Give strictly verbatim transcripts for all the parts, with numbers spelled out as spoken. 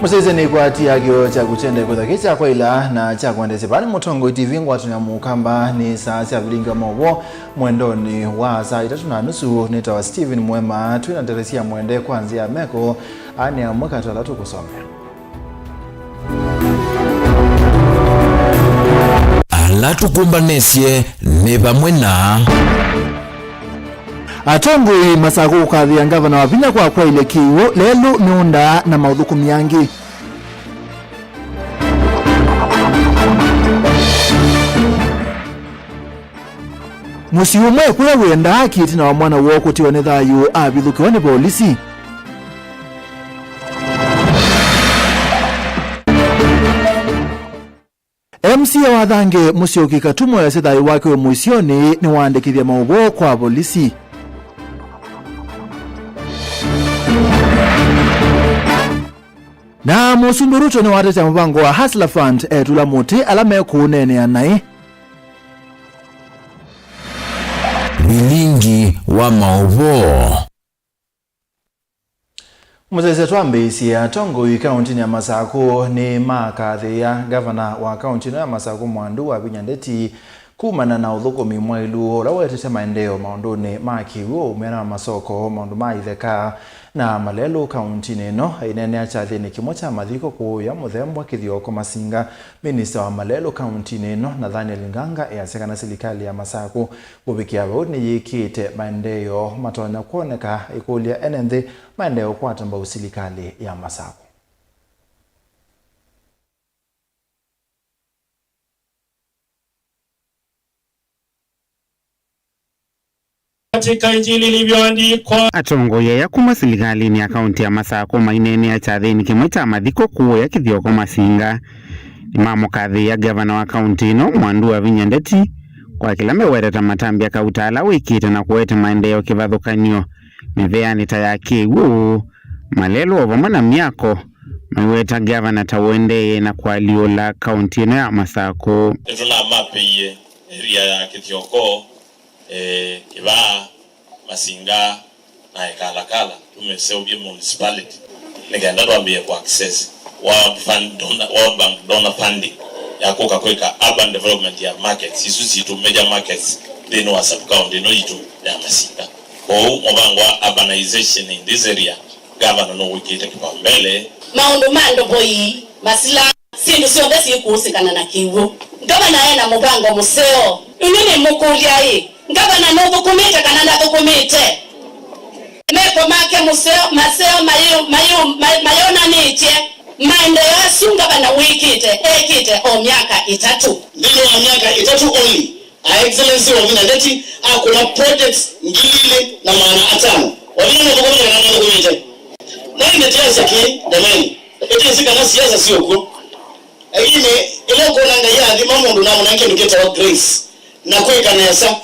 Mũsyaĩĩsya nĩkwatĩa kĩoo kyaku kyende kwĩtha kĩ kya kwaĩla na kya kwendeesya. Vaa nĩ Mũtongoi T V, ngwatanĩo ya Mũkamba, nĩ saa sya vilingi wa maũvoo mwendonĩ wa saa itatũ na nusu. Nĩtawa Stephen Mwema. Twĩ na ndeto sya mwende kwa nzĩa ya meko. Aa nĩ amwe katĩ wa ala tũkũsomea. Ala tũkũmbanĩsye nĩ vamwe na. Atongoi Masakũ kũkathĩĩa ngavana Wavinya kwa kwaĩlya kĩw'ũ, lelũ, mĩũnda na maũthũkũmi angĩ. Mũsyĩ ũmwe kũya wĩendaa kĩ ĩtina wa mwana woo kũtiwa nĩ thayũ avithũkĩwa nĩ volisi. M C A wa Thange Mũsyoki Katumo easya thayũ wake wĩ mũisyonĩ nĩwaandĩkĩthya maũvoo kwa volisi. Na Mũsumbĩ Ruto nĩwatetea mũvango wa Hustler Fund etũla mũtĩ ala mekũũneenea naĩ. Vilingi wa maũvoo. Mũsyaĩĩsya twambĩĩsye, atongoi kaũntĩnĩ ya Masakũ nĩmakathĩĩa ngavana wa kaũntĩ ĩno ya Masakũ Mwandu Wavinya Ndeti kumana na ũthũkũmi mwaĩlu ũla ũetete maendeeo maũndũnĩ ma kĩw'ũ, ũmwe na masoko, maũndũ ma itheka na malelũ kaũntĩnĩ ĩno. Aineenea kyathĩnĩ kĩmwe kya mathiko kũũya mũthembo wa Kĩthioko Masinga, minista wa malelũ kaũntĩnĩ ĩno Nathaniel Nganga easya kana silikalĩ ya Masakũ kũvikĩa vau nĩyĩkĩte maendeeo matonya kwoneka. Ĩkũlya ene nthĩ maendee ũkwata mbau silikalĩ ya Masakũ. Katika Injili ilivyoandikwa. Atongoi aya kuma silikalĩnĩ ya kaũntĩ ya Masakũ maineenea kyathĩnĩ kĩmwe kya mathiko kũũya Kĩthioko Masinga. Nĩmamũkathĩĩa ngavana wa kaũntĩ ĩno, Mwandu Wavinya Ndeti, kwa kĩla meweta ta matambya kauta ala wĩkĩte na kũete maendeeo kĩvathũkany'o mĩveanĩ ta ya kĩw'ũ, malelũ o vamwe na myako, maiweta ngavana ta ũendee na kũalyũla kaũntĩ ĩno ya Masakũ. Nĩtũnamapĩie area ya Kĩthioko, eh, Kĩvaa, Masinga, na Ĩkalakala, tũmĩseũvye municipality, nĩ kenda twambĩĩe kũ access World Fund donor, World Bank donor funding ya kũka kwĩka urban development ya markets isu sitũ, major markets, nthĩnĩ wa sub county ĩno yitũ ya Masinga. Kwoou mũvango wa urbanization in this area, governor nũwĩkĩte kĩpaumbele. Maũndũ ma ndovoi, masila, syĩndũ syonthe syĩkũsĩkana na kĩw'ũ. Ngavana ena mũvango mũseo. Inyw'ĩ nĩmũkũlya-ĩ, ngavana nũthũkũmĩte kana ndathũkũmĩte? Meko make mũseo, maseo mayĩ-, mayĩ-, ma-, mayonanĩtye maendeeo asu ngavana wĩkĩte, ekĩte o myaka ĩtatũ. Nthĩnĩ wa myaka ĩtatũ only, Her Excellency Wavinya Ndeti akũna projects ngili ilĩ na maana atano. Wavinya nũthũkũmĩte kana ndathũkũmĩte? Nai nĩtĩasya kĩĩ, jameni. Ĩtĩsĩ kana siasa syĩ ũkw'o. Lakini ĩla ũkwona Ngai aathima mũndũ na amũnenga kĩndũ kĩtawa grace na kwĩka nesa,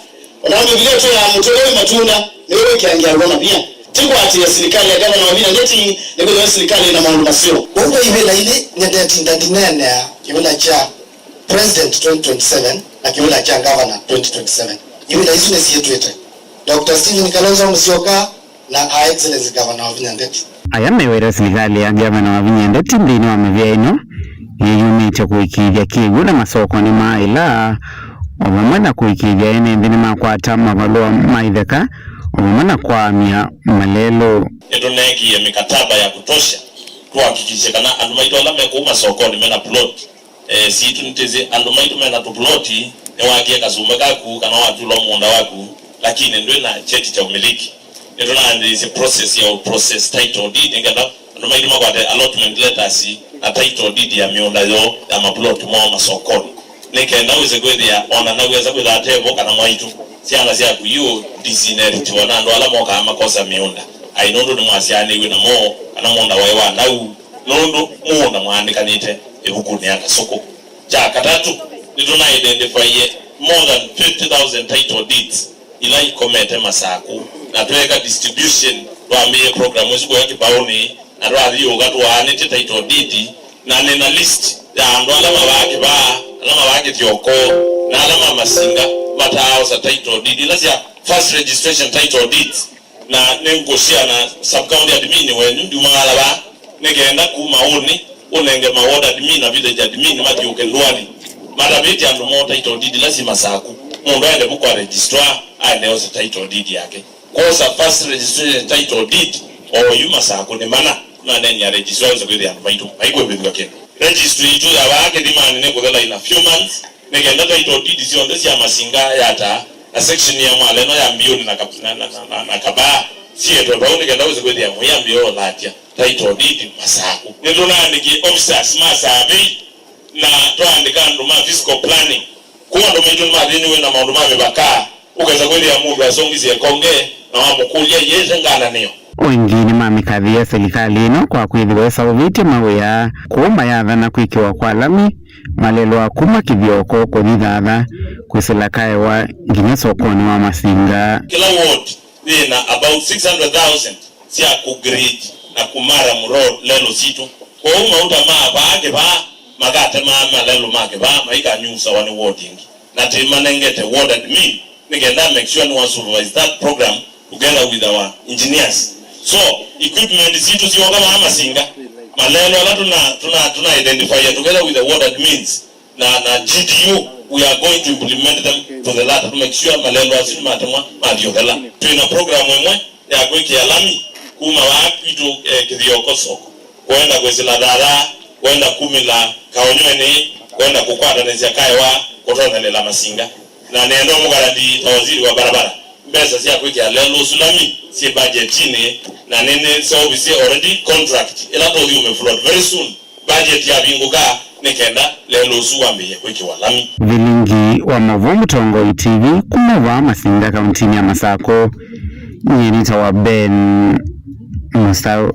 o na Mbivilia ĩtwĩaa mũtĩ ũla wĩ matunda nĩw'o wĩkĩangĩaw'a mavia. Ti kũatĩĩa silikalĩ ya Ngavana Wavinya Ndeti, nĩkwĩthĩwa silikalĩ ĩna maũndũ maseo. Kwoou ve ivĩla ilĩ nĩndetinda ndineenea kĩvĩla kya President twenty twenty-seven na kĩvĩla kya Ngavana twenty twenty-seven. Ivĩla isu nĩsyĩtw'ĩte. Doctor Stephen Kalonzo Musyoka, na Her Excellency Governor Wavinya Ndeti. Aya meweta silikalĩ ya Ngavana Wavinya Ndeti nthĩnĩ wa mĩvĩa ĩno yĩyumĩtye kũĩkĩĩthya kĩw'ũ na masokonĩ ma ĩla, o vamwe na kũĩkĩĩthya ene nthĩ nĩmakwata mavalũa ma itheka, o vamwe na kwaamya malelũ. Nĩtũneekie mikataba ya kutosha tuhakikishe kana andũ maitũ ala me kũu masokonĩ mena plot. Eh, sitũ nĩtĩsĩ andũ maitũ mena tũploti, nĩwakie kasumba kaku kana watulwa mũũnda waku, lakini ndwĩ na cheti cha umiliki. Nĩtũnaanzĩĩsye process ya process title deed nĩkenda andũ maitũ makwate allotment letters na title deed ya mĩũnda yoo ya maploti moo masokoni, nĩkenda wĩse kwĩthĩa ona nau esa kwĩtha atevo kana mwaitũ, syana syaku yu ndisinethitiwa na andũ ala mokaa makosa mĩũnda ai nũndũ nĩmwasyaanĩw'e namo kana mũũnda waĩ wa nau. Nũndũ mũũnda mwaandĩkanĩte ĩvukunĩ ya kasũkũ. Kya katatũ, nĩtũna identifye more than fifty thousand title deeds ila ikomete Masakũ, na tweeka distribution, twambĩĩe program ĩsu kũya Kĩbaũnĩ, na twathyũũka tũaanĩtye title deed, na nĩ na list ya andũ ala mavaa Kĩvaa, ala mavaa Kĩthyokoo, na ala ma Masinga mataaosa title deed ila sya first registration title deeds. Na nĩngũshare na sub county admin wenyu, ndiumangala vaa. Nĩ kenda kuma ũnĩ ũnenge ma ward admin na village admin mathiũke ndũanĩ matavĩtye andũ moo title deed ila syĩ Masaku. Mũndũ aende vu kwa registrar aende ose title deed yake. Kwosa first registration title deed oyu Masaku nĩ mana. Nanenia registrar ose kwĩthĩa andũ maitũ maikwĩvĩthw'a kĩndũ. Registry itũ ya vaa Kĩthimanĩ nĩ kũthela in a few months. Nĩ kenda title deed syonthe sya Masinga ya Taa na section ya Mwaleno ya Mbiũnĩ na Kap-, na, na, na, na, na Kabaa sietwe vau nĩ kenda wĩse kwĩthĩa Mwĩambĩo ũlatya title deed Masaku. Nĩtũnaandĩkie officers ma survey na twaandĩka andũ ma physical planning. Kũu andũ maitũ nĩmathĩniwe na maũndũ ma mĩvaka, ũkesa kwĩthĩa mũndũ asongisye ĩkonge na wamũkũlya yĩse ngananĩo. O ĩngĩ nĩmamĩkathĩĩa silikalĩ ĩno kwa kwĩthĩwa ĩseũvĩtye mawĩa kũu mayathana kwĩkĩwa kwa lami, malelwa kuma Kĩthioko kũthi Thatha, kwĩsĩla Kaewa nginya sokonĩ wa Masinga. Kĩla ward yĩna about six hundred thousand sya kũgrade na kũmara mũro lelo sitũ. Kwoou mauta ma vaa Kĩvaa makatemaa malelo ma Kĩvaa maikanyusawa nĩ ward ĩngĩ. Na tĩmanengete ward admin nĩ kenda make sure nĩwa supervise that program together with our engineers. So, equipment sitũ syoka vaa Masinga, malelo ala tuna, tuna, tuna identify together with the ward admins na, na G D U, we are going to implement them to the letter to make sure malelo asu nĩmatemwa mathi ũthela. Twĩna program ĩmwe ya kwĩkĩa lami kuma vaa kwitũ, eh, Kĩthioko soko, kwenda kwĩsĩla Thatha, kwenda kumĩla Kaonywenĩ, kwenda kũkwatanĩsya Kaewa kũtonyelela Masinga. Na nĩenda ũmũkarandi ta waziri wa barabara, mbesa sya kwĩkĩa lelũ ũsu lami syĩ budgetinĩ, na nĩnĩseũvisye already contract ĩla tũthi ũmĩ float very soon. Budget yavingũka nĩ kenda lelũ ũsu wambĩĩe kwĩkĩwa lami. Vilingi wa Mauvoo, Mũtongoi T V, kuma vaa Masinga, kauntinĩ ya Masakũ. Nyie nĩtawa Ben Musau.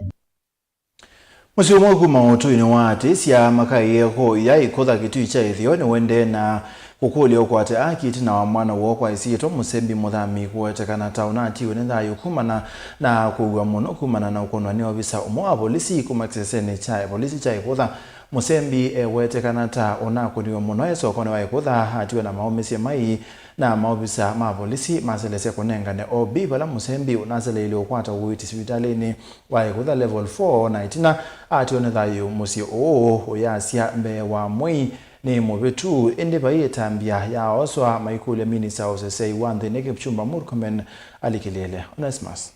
Mũsyĩ ũmwe kuma ũtũinĩ wa atĩsya makaĩe kũya ĩkũtha kĩtui kya ĩtheo nĩwendee na kũkũlya ũkwate aki ĩtina wa mwana woo kwa ĩsyĩtwa Mũsembi Mũthami kũwetekana ta ũnatiwe nĩ thayũ kumana na kũw'a mũno kumana na ũkũnwa nĩ ovisa ũmwe wa volisi kuma kĩsesenĩ kya volisi kya ĩkũtha. Mũsembi ewetekana ta ũnakũniwe mũno e sokonĩ wa ĩkũtha atiwe na maũmĩsye mai na maovisa ma volisi maselesya kũnengane O B vala mũsembi ũnaseleile ũkwata ũiiti sivitalĩnĩ wa ĩkũtha level four, na ĩtina atiwe nĩ thayũ mũsyĩ ũũ ũyasya mbee wa mwei nĩ mũvĩtu, ĩndĩ vai ĩtambya yaaoswa maikũlya minista wa ũsesei wa nthĩnĩ Kipchumba Murkomen alikĩlĩĩle. Onesmus.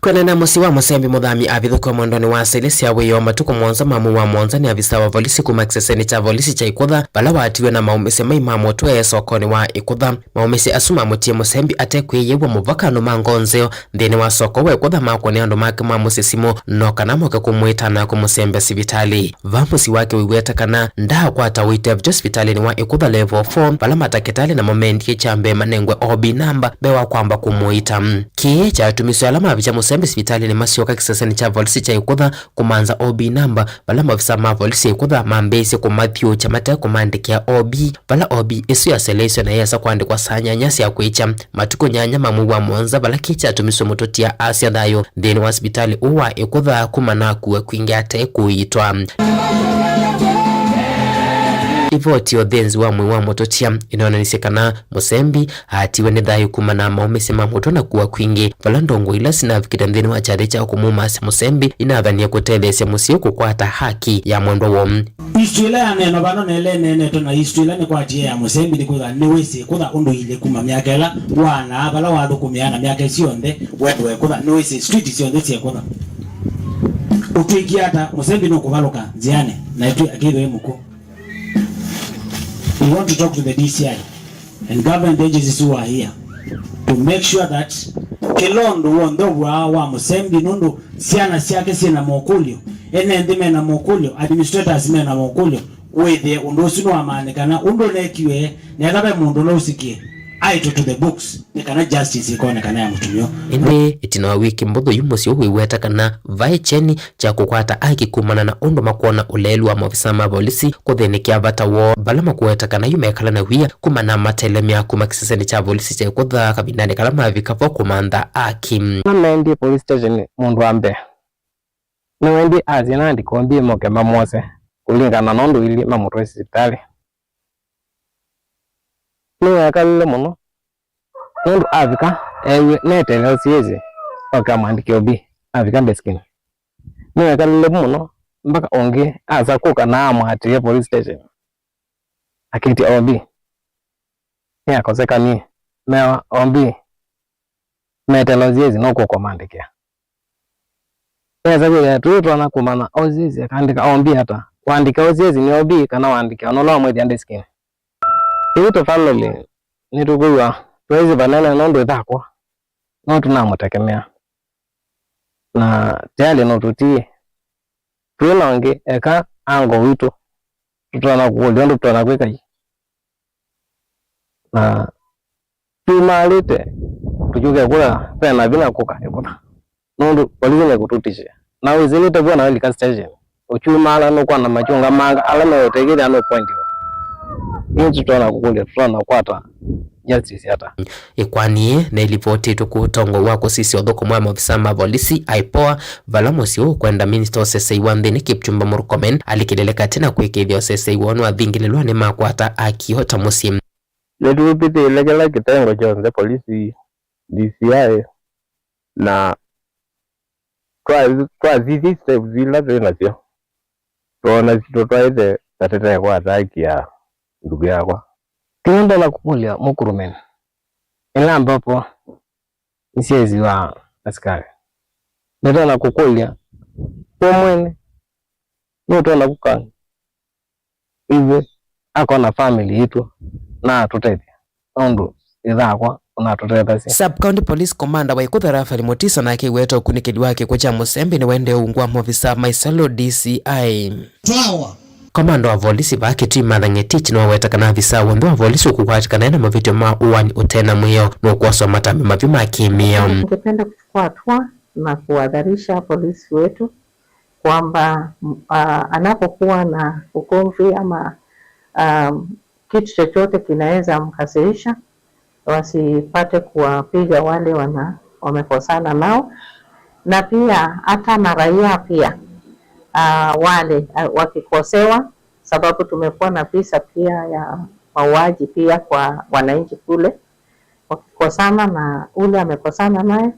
Kwĩanana na mũsyĩ wa mũsembi mũthami avithũkĩwa mwendonĩ wa sili sya wĩoo matukũ mũonza ma mwei wa mũonza nĩ avisa wa volisi kuma kĩsesenĩ kya volisi kya ĩkũtha vala watiwe na maũmĩsye mai ma mũtwe sokonĩ wa ĩkũtha. Maũmĩsye asu mamũtie mũsembi ate kwĩyĩw'a mũvaka andũ ma ngoo nzeo nthĩnĩ wa soko wa ĩkũtha makũne andũ make ma mũsyĩ simũ no kana moke kũmwĩta na kũmũsembya sivitalĩ. Va mũsyĩ wake wĩweta kana ndaakwata ũitethyo sivitalĩnĩ wa ĩkũtha level four, vala matakĩtalĩ namo mendie kya mbee manengwe O B namba mbee wa kwamba kũmũita. Kĩĩ kyatumisye ala mavikya mũsembi sivitalĩnĩ masyoka kĩsesenĩ kya volisi kya ĩkũtha kũmantha O B namba, vala maovisa ma volisi ya ĩkũtha mambĩĩsye kũmathyũũkya mate kũmaandĩkĩa O B, vala O B ĩsu yaseleisye na yesa kũandĩkwa saa nyanya sya kwĩkya. Matukũ nyanya ma mwei wa mũonza vala kĩĩ kyatumisye mũtũtia asya thayũ nthĩnĩ wa sivitalĩ ũũ wa ĩkũtha kuma na kũwa kwingĩ ate kũiitwa. Ivoti ya ũthĩnzi wa mwĩĩ wa mũtũtia ĩnoonanisye kana mũsembi atiwe nĩ thayũ kuma na maũmĩsye ma mũtwe na kũwa kwingĩ, vala ndongoi ila sinavikĩte nthĩnĩ wa kyathĩ kya kũmũmasya mũsembi inathanie kũtetheesya mũsyĩ kũkwata haki ya mwendwa woo. History ĩla yaneenwa vano na ĩla ĩneenetwe na history ĩla nĩkwatie ya mũsembi nĩkwĩthwa nĩwĩsĩ kũtha ũndũ ilĩ kuma myaka ĩla wanaa vala wathũkũmĩaa na myaka ĩsu yonthe wendwe kũtha nĩwĩsĩ street syonthe syekũtha. Ũtwĩkie ata mũsembi nũkũvalũka nzĩanĩ na ĩtwĩ akĩthwe ĩ mũkw'ũ? We want to talk to the D C I and government agencies who are here to make sure that kĩla ũndũ w'onthe ũvwaa wa mũsembi nũndũ syana syake syĩna mokũlyo, ene nthĩ mena mokũlyo, administrators mena mokũlyo, wĩthĩe ũndũ ũsu nĩwamaanikana ũndũ ũnekiwe, na ethĩwa ve mũndũ ũla ũsikie aitwe to the books nĩ kana justice ĩkonekana ya mũtumĩa. Ĩndĩ ĩtina wa wiki mbũthũ yu mũsyĩ ũũ wĩweta kana vaĩ kyeni kya kũkwata aki kumana na ũndũ makwona ũleelu wa maovisa ma volisi kũthĩnĩkĩa vata woo vala makũweta kana yu mekala na wia kumana na matelemya kuma kĩsesenĩ kya volisi kya ĩkũtha kavindanĩ kala mavika vo kũmantha aki. Ala meendie police station mũndũ wa mbee nĩweendie asye na andĩko mbie moke mamwose kũlingana na ũndũ ilyĩ mamũtwaisye sivitalĩ. Nĩweekalile mũno nũndũ avika Eew'e neteele O C S oke amwandĩke O B avika ndeskinĩ. Nĩwekalile vu mũno mpaka ũngĩ asa kũka na amũatĩĩe police station. Akĩtya O B nĩakosekanie, mewa O B meteele O C S nũkũka ũmandĩkĩa. Esa kwĩthĩa tũitonya kũmanya O C S akaandĩka O B ata, waandĩka O C S nĩ O B kana waandĩka ona ũla wamwĩthĩa ndeskinĩ. Ithyĩ tũ family nĩtũkwĩw'a twaĩsĩ vanene nũndũ ĩthakwa no tũnamũtekemea. Na tayarĩ no tũtiĩ. Twĩ na ũngĩ eka ango witũ tũtonya kũkũlya ũndũ tũtonya kwĩka yu. Na Tumaalĩte tũkyũke kũya ve na vinya kũka ĩkũtha, nũndũ polisi nĩkũtũtishĩa. Na wĩsĩ nĩtavw'a na welika station, ũkyumaala nũkwona makyũngamanga ala meũtethya nũpointiwa. Ĩĩ tũtonya kũkũlya tũtonya kwata justice ata? Ĩkoani yĩĩ nĩlivotĩtwe kũtongoi wa kũsisya ũthũkũmi wa maofisa ma volisi, IPOA, vala mũsyĩ ũũ ũkwenda minista ũsesei wa nthĩnĩ Kipchumba Murkomen alikĩlĩle katĩ na kwĩkĩĩthya ũsesei woo nĩwathingĩlĩlwa nĩmakwata akio ta mũsyĩ. Nĩtũvĩtĩĩle kĩla kĩtengo kyonthe, polisi, D C I, na twa-, twasisya steps ila twĩ nasyo, twoona sitũtwaĩte na tũtekwata haki ya ndugu yakwa. Kĩla ndonya kũkũlya Murkomen, ĩla ambapo nĩsyaisiwa asikalĩ, nĩtonya kũkũlya we mwene, nũtonya kũka ithyĩ akona family yitũ na atũtethya, nũndũ ĩthakwa ũnatũtethasya. Sub County Police Commander wa Ĩkũtha Raphael Mutisa nake aiweta ũkunĩkĩli wa kĩkw'ũ kya Mũsembi nĩwaendee ungu wa maofisa ma ĩsalũ, D C I. Twawa. Komanda wa volisi vaa Kitui Martha Ngetich nĩwaweta kana avisaa w'onthe wa volisi ũkũkwatĩkana na mavĩtyo ma ũaani ũte na mwĩao nũkwoswa matambya mavyũ ma kĩmĩao. Ningependa kuchukua hatua na kuhadharisha polisi wetu kwamba, m-, ah, anapokuwa na ugomvi ama, ah, kitu chochote kinaweza mkasirisha, wasipate kuwapiga wale wana-, wamekosana nao. Na pia hata na raia pia, ah, wale, ah, wakikosewa, sababu tumekuwa na visa pia ya mauaji pia kwa wananchi kule, wakikosana na ule amekosana naye,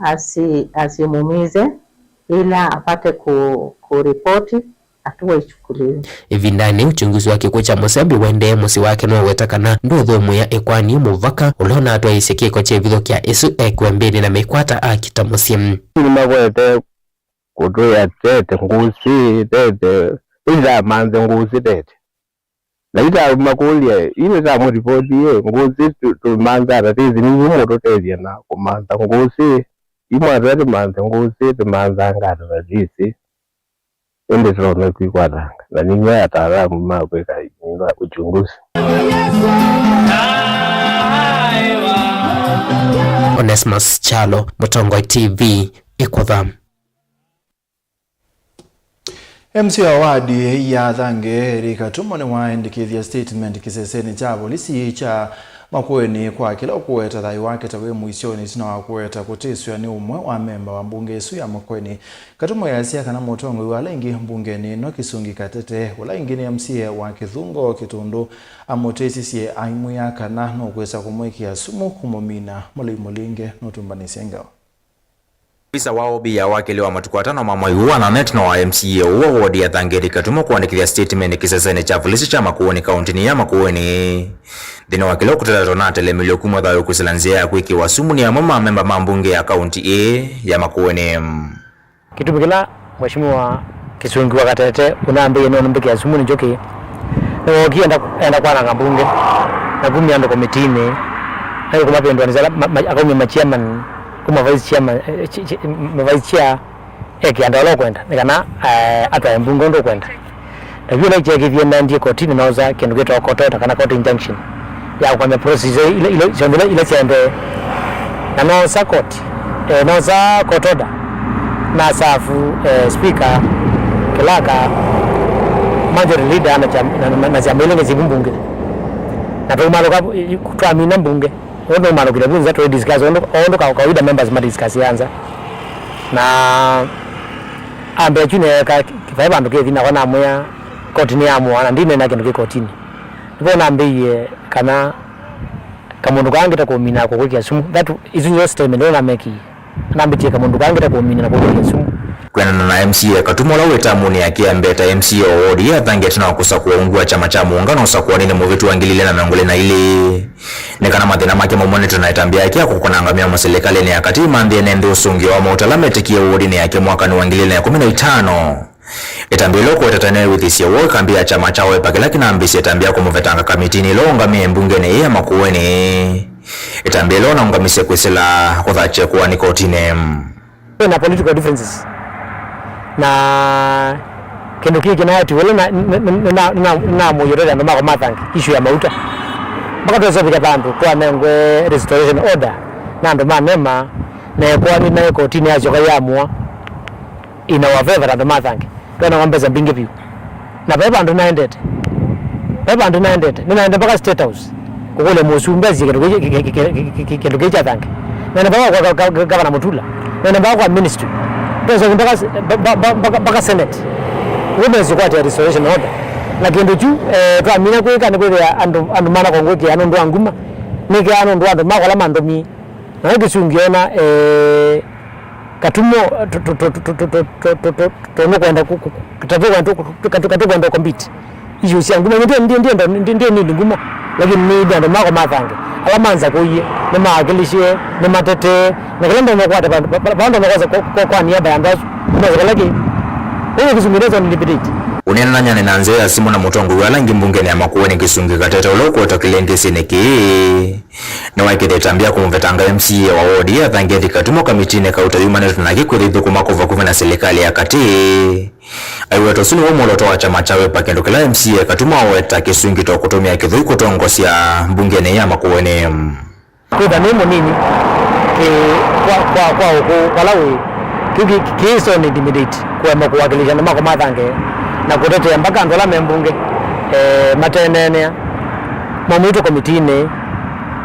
asi-, asimuumize, ila apate ku-, kuripoti, hatua ichukuliwe. Ĩvindanĩ, uchunguzi wa kĩkw'ũ kya Mũsembi waendee mũsyĩ wake nĩwaweta kana ndũũthũmũĩa ĩkoani mũvaka ũla ũnatwaĩĩsye kĩko kya ĩvithũkya ĩsu ekwe mbĩnĩ na meikwata akita mũsyĩ. Nĩmakwete kũtwĩa tete ngũsĩ tete, ĩndamanthe ngũsĩ tete. Na ita makũlya, ĩndĩ ta mũripoti ĩ, ngũsĩ tũ-, tũmantha ata, tĩsĩ nĩ inyuĩ mũtũtethya na kũmantha ngũsĩ, imwatwĩa tũmanthe ngũsĩ, tũmanthanga ata na tĩsĩ, ĩndĩ tũtonya kwĩkwatanga, na nĩ inyuĩ ataalamu ma kwĩka nyinga uchunguzi. Onesmus Kyalo, Mũtongoi T V, Ĩkũtha. M C A wa wadi ya Thange, Eric Katumo, nĩwaendekethya statement kĩsesenĩ kya volisi kya Makueni kwa kĩla ũkũweta thayũ wake ta wĩ mũisyonĩ ĩtina wa kũweta kũtĩsw'a nĩ ũmwe wa amemba wa mbunge ĩsu ya Makueni. Katumo easya kana mũtongoi wa ala aingĩ mbungenĩ ĩno, Kĩsungi Katete, ũla ĩngĩ nĩ M C A wa Kĩthungo Kĩtũndũ, amũtĩsisye aimwĩa kana nũkwĩsa kũmwĩkĩa sumu kũmũmina, mũlei mũlinge nũtũmbanĩsye ngewa. Ofisa wa O B ya wakĩlĩ wa matukũ atano ma mwai ũũ wa nana ĩtina wa M C A ũũ wa wodi ya Thange Eric Katumo kũandĩkĩthya statement kĩsesenĩ kya volisi kya Makueni kaũntĩnĩ ya Makueni. Nthĩnĩ wa kĩla ũkũtetetwa na atelemelyo kuma thayũ kwĩsĩla nzĩa ya kwĩkĩwa sumu nĩ amwe ma amemba ma mbunge ya kaũntĩ ĩĩ ya Makueni. Kĩtumi kĩla Mheshimiwa Kĩsungi wa Katete ũnambĩie nũnũmbĩkĩa sumu nĩ kyo kĩĩ. Nĩwookie enda, enda kwananga mbunge na kumya andũ komitiinĩ, na kũmavĩndũanĩsya ala ma-, ma-, akaumya ma chairman, kuma vice chairman, eh, chi-, chi-, ma vice chair, eke andũ ala ũkwenda, nĩ kana, eh, atwae mbunge ũndũ ũkwenda. Na yu ũla kyeekĩthie nendie kotini noosa kĩndũ kĩtawa court order kana court injunction ya kũkwamya process ila, ila, syonthe ila, ila syaendee. Na noosa court, eh, noosa court order, na serve, eh, speaker, clerk, majority leader na cham-, na, na, na syama ila ingĩ syĩ vu mbunge. Na tũumalũka, twamina mbunge. Ũndũ ũmalũkile vu nza tũi discuss ũndũ, ũndũ ka-, kawaida members ma discuss ya nza. Na ambĩa kyu neeka vai vandũ kĩthi nakwa namwĩa koti nĩyamũa na ndinena kĩndũ kĩ kotini. Nĩvo nambĩie kana Kamũndũ kangĩ ta kũmina na kũkwĩkĩa sumu. That, isu nĩyo statement ĩla namekie. Nambĩtie kamũndũ kangĩ ta kũmina na kũkwĩkĩa sumu. Kwĩanana na M C A Katuma ũla wĩ tamũnĩ yake ya mbee ta M C A wa ward ĩĩ, athangĩte na kũsakũa ungu wa kyama kya Muungano ũsakũanĩ mũvĩtu wa ngili ilĩ na mĩongo ĩlĩ na ilĩ. Nĩ kana mathĩna make maumanĩte na ĩtambya yake ya kũkũna ngamĩa mũsilikalĩnĩ ya katĩ manthĩe ene nthĩ ũsũngĩo wa mauta ala metĩkie wodinĩ yake mwakanĩ wa ngili ilĩ na ĩkũmi na itano. Ĩtambya ĩla ũkwetete nĩwĩthĩsye woo ĩkambĩ ya kyama kya Wiper kĩla kĩnambĩĩsye ĩtambya ya kũmũvetanga kamitinĩ ĩla ũũngamĩe mbungenĩ ĩĩ ya Makueni. Ĩtambya ĩla ũnaũngamisye kwĩsĩla kũthakya ĩkũani kotinĩ. Kwĩna political differences. Na kĩndũ kĩĩ kĩnaetiwe ĩla na, na, na, na, na, namũie tũte andũ makwa mathange issue ya mauta. Mpaka twese kũvika vandũ twanengwe restoration order na andũ ma NEMA, na ĩkũani naĩ kotinĩ yasyoka yamũa in our favor ta andũ mathange. Twĩna mbesa mbingĩ vyũ. Na ve vandũ naendete. Ve vandũ naendete. Nĩnaendete mpaka State House. Kũkũlya mũsumbĩ asie kĩndũ kĩĩ, kĩ-, kĩ-, kĩndũ kĩĩ kya thange. Naendete mpaka kwa ga-, ga-, ga-, Gavana Mutula. Naendete mpaka kwa ministry. Twĩsyoka mpaka s-, mpa-, mpa-, mpaka, mpaka Senate. Ũu nĩsĩ kwatĩa restoration order. Na kĩndũ kyu, eh, twamina kwĩka nĩ kwĩthĩa andũ, andũ mana kongwĩkĩa nũndũ wa nguma. Nĩkĩa nũndũ wa andũ makwa ala mandũmie. Na we kĩsungi ona, eh, Katumo, to, to, to, to, to, to, to, to, to, tũkwenda ku-, ku-, ku-, ta tũkwenda ku-, ku-, katu-, katu-, kwenda compete. Issues sya nguma, ndi, ndi, ndi, ndi, ndi, ndi need nguma. Lakini nĩ andũ makwa mathange. Ala manza kũie, nĩ mawakilishe, nĩ matetee. Na kĩla ndonya kwata pa, pa, pa, pa ndonya kwasa kwa, kwa, kwa niaba ya andũ asu. Ndonya kĩla kĩ. Ũguo kĩsungi ndonya ni debate. Ũneenany'a na nzĩa ya simũ na mũtongoi wa ala angĩ mbungenĩ ya Makueni kĩsungi Gatete ũla ũkwetwa kĩlĩngĩsinĩ kĩĩ. Nĩwaĩkĩte ĩtambya ya kũmũvetanga M C A wa ward ĩĩ athange athi Katumo kamitinĩ kauta yumanĩte nake kwĩthĩa ithũkũma kwa vakuvĩ na silikalĩ ya katĩ. Aiweta ũsu nĩw'o mwolooto wa kyama kya Wiper, kĩndũ kĩla M C A Katumo aweta kĩsungi ta kũtũmĩa kĩthũi kũtongosya mbungenĩ ya Makueni. Kwĩtha nĩ mũnini, kĩ-, kwa, kwa, kwa ũkũũ vala wĩ, kĩu kĩ-, kĩ-, kĩĩ so intimidate, kũema kũwakilisha andũ makwa mathange na kũtetea mpaka andũ ala me mbunge, eh, mateeneenea. Maumĩtwe komitinĩ,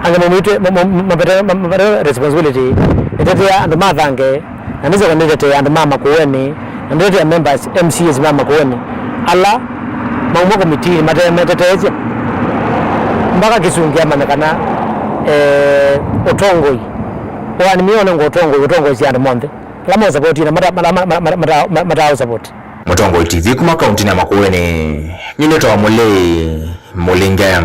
angĩ maumĩtwe, ma-, ma-, mapete, ma-, mapete responsibility, ĩtetea andũ mathange, na nĩsyoka nĩtetea andũ ma Makueni, na nĩtetea members, M C As ma Makueni, ala mauma komitinĩ mate-, meteteesya. Mpaka kĩsungi amanya kana, eh, ũtongoi, wani mĩonengo ũtongoi, ũtongoi sya andũ monthe, ala maũsapoti na mata-, mata-, mata-, mata-, mata-, mataũsapoti. Mũtongoi T V kuma kauntinĩ ya Makueni, nyie nĩtawa Mũlei Mũlinge.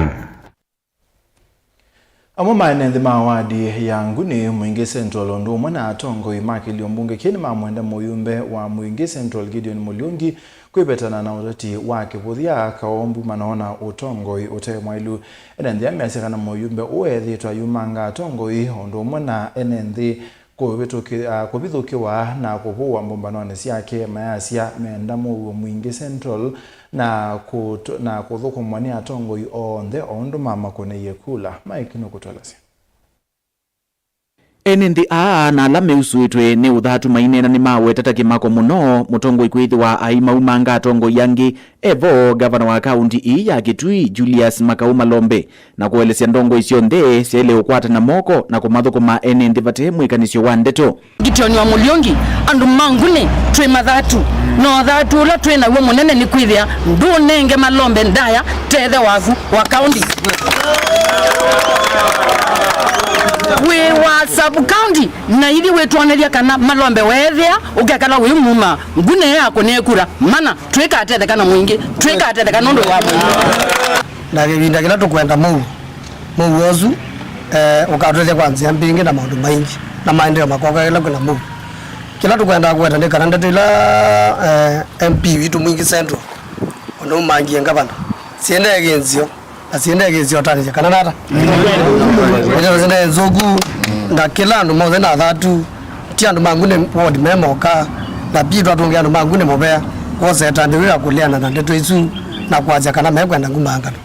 Amwe ma ene nthĩ ma wadi ya Nguni, Mwingi Central, ũndũ ũmwe na atongoi ma kĩlio mbunge kĩĩ nĩmamwenda mũyumbe wa Mwingi Central Gideon Mũliungi kwĩvetana na ũteti wa kĩvũthya, kaombu manoona ũtongoi ũte mwaĩlu. Ene nthĩ aa measya kana mũyumbe ũũ ethĩĩtwe ayumanga atongoi ũndũ ũmwe na ene nthĩ kũvĩtũkĩ-, ah, kũvithũkĩwa na kũvũwa mbũmbanonĩ syake, mayasya menda mũuo Mwingi Central na kũt-, na kũthũkũmwa nĩ atongoi onthe o ũndũ mamakũnĩie kula. Mike nũkũtũelesya. Ene nthĩ aa na ala meusũĩtwe nĩ ũthatu maineena nĩmaweta ta kĩmako mũno mũtongoi kwĩthĩwa aimaumanga atongoi angĩ. E vo, ngavana wa kaunti ii ya Kitui, Julius Makau Malombe, na kũelesya ndongoi syonthe syaĩle ũkwatana moko na kũmathũkũma ene nthĩ vate mwĩkanĩsyo wa ndeto. Gideon wa Mũliungi, andũ ma Nguni twĩ mathatu, na ũthatu ũla twĩ naw'o mũnene nĩ kwĩthĩa ndũnenge Malombe ndaya tethya waku wa kaunti. Wĩ wa sub county, na ithyĩ wĩtwonethya kana Malombe weethĩa ũkekala wĩ muma, Nguni yakũnĩe kura mana. Twĩkatetheka na Mwingi, twĩkatetheka nũndũ wa Mwingi. Na kĩvinda kĩla tũkwenda mũuo, mũuo ũsu, eh, ũkatũtethya kwa nzĩa mbingĩ na maũndũ maingĩ, na maendeeo makoka ĩla kwĩna mũuo. Kĩla tũkwendaa kũweta nĩ kana ndeto ila, eh, M P witũ Mwingi Central, ũndũ ũmangie ngavana, siendee kĩnzio. Na siendee kĩsio ũtanĩsya kana nata. Ndeto siendee nzũku, na kĩla andũ monthe na athatu, ti andũ ma Nguni ward me moka, na pi twatũngĩa andũ ma Nguni mũvea, kwosa ĩtambya ya kũleana na ndeto isu na kwasya kana mekwenda nguma ngalũ.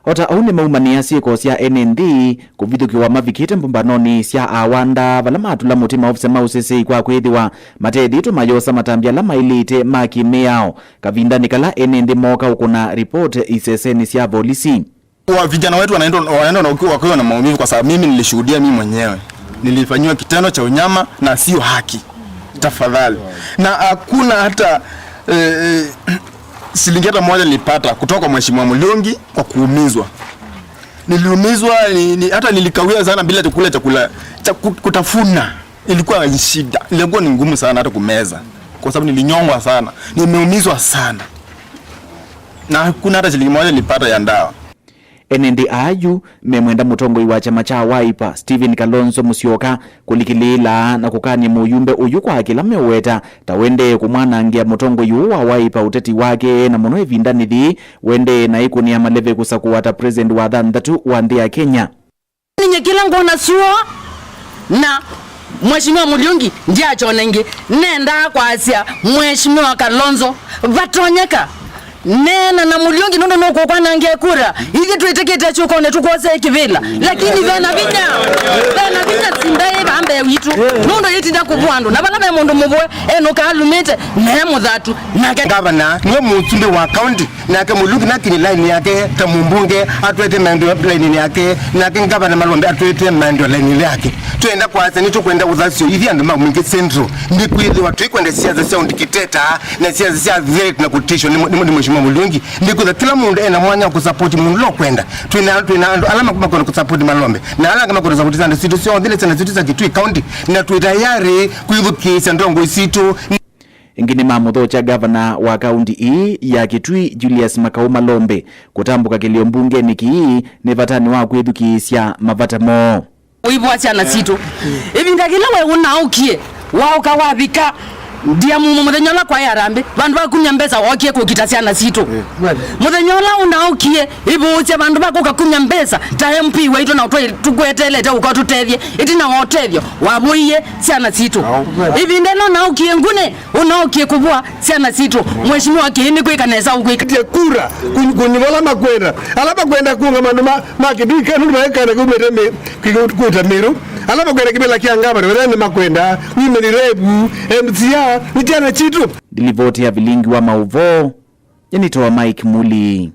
O ta ũu nĩmaumanĩa syĩko sya ene nthĩ kũvithũkĩwa mavikĩte mbũmbanonĩ sya awanda, vala matũla mũtĩ maovisa ma ũseseĩ kwa kwĩthĩwa matethĩĩtwe mayosa matambya ala maĩlĩte ma kĩ-mĩao. Kavindanĩ kala ene nthĩ mooka ũkũna ripoti isesenĩ sya volisi. Wa vijana wetu wanaenda, wanaenda na ukiwa, wakiwa na maumivu, kwa sababu mimi nilishuhudia mimi mwenyewe. Nilifanyiwa kitendo cha unyama na sio haki. Tafadhali. Na hakuna hata, eh, eh, shilingi hata moja nilipata kutoka kwa Mheshimiwa Mliungi kwa kuumizwa. Niliumizwa, ni, ni, hata nilikawia sana bila chakula, chakula cha ku-, kutafuna. Ilikuwa shida. Ilikuwa ni ngumu sana hata kumeza. Kwa sababu nilinyongwa sana. Nimeumizwa sana. Na hakuna hata shilingi moja nilipata ya dawa. Ene nthĩ aa yu memwenda mũtongoi wa kyama kya Wiper, Stephen Kalonzo Musyoka, kũlikĩlĩĩla na kũkany'a mũyumbe ũyu kwa kĩla meũweta ta wendee kũmwanangĩa mũtongoi ũũ wa Wiper ũteti wake, na mũno ĩvindanĩ yĩĩ wendee na ĩkũnĩa maleve kũsakũa ta president wa thanthatũ wa nthĩ ya Kenya. Ninye kĩla ngwona suo na Mheshimiwa Muriungi ndiachona ĩngĩ. Nendaa kwasya Mheshimiwa Kalonzo, vatonyeka, neena na Muriungi nũndũ nũkũkwanangĩa kura. Ithyĩ twĩtĩkĩte kyũkonĩ tũkwosee kĩvĩla, lakini vena vinya, vena vinya simbaĩ vambee witũ nũndũ yĩtinda kũvũa andũ, na vala ve mũndũ mũvũe enũka alumĩte me mũthatu nake. Ngavana nĩwe mũsumbĩ wa kaunti. Nake Muluki nakini laini yake ta mũmbunge, atwete maendeleo lainini yake, nake ngavana Malombe atwete maendeleo lainini yake. Twenda kwasya nĩtũkwenda ũthasyo ithyĩ andũ ma Mwingi Central, nĩkwĩthĩwa tũikwenda siasa sya ũndikiteta na siasa sya threat na kutishwa nĩ, nĩ, nĩ Mheshimiwa Muluki. Nĩkwĩthĩwa kĩla mũndũ ena mwanya wa kũsapoti mũndũ ũla ũkwenda. Twĩna, twĩna andũ ala mak-, makwenda kũsapoti Malombe na ala angĩ makwenda kũsapoti syana sitũ syonthe, nĩ syana sitũ sya Kitui County, na twĩ tayari kwĩthukĩĩsya ndongoi sitũ. Ĩngĩ nĩmamũthokya ngavana wa kaunti ii ya Kitui, Julius Makau Malombe, kũtambũka kĩlĩo mbungenĩ kĩĩ nĩ vatanĩ wa kwĩthukĩĩsya mavata moo. Ũivũa syana sitũ. Ĩvinda yĩla we ũnaũkie, waũka wavika, ndia mumo mũthenya ũla kwaĩ harambĩ, vandũ va kumya mbesa wookie kũkita syana sitũ. Mũthenya ũla ũnaũkie, ĩvũũsya vandũ va kũka kumya mbesa ta M P waitũ na ũtwai-, tũkweteelete ũka ũtũtethye, ĩtina wa ũtethyo, wavũie syana sitũ. Ĩvinda ĩla ũnaũkie ngunĩ, ũnaũkie kũvũa syana sitũ. Mheshimiwa Kĩĩ nĩ kwĩka nesa ũkwĩka. Tie kura, kun-, kũnyiva ala makwenda. Ala makwenda kũngama andũ ma, ma Kitui County nũndũ maekana kumĩte mĩ-, kĩ-, kwĩta Mĩrũ. Ala makwenda kĩvĩla kya ngavana, wethĩa nĩ makwenda, women rep, M C A, nĩ kyana kitũ. Ndilivoti ya vilingi wa maũvoo, nĩnĩtawa Mike Muli.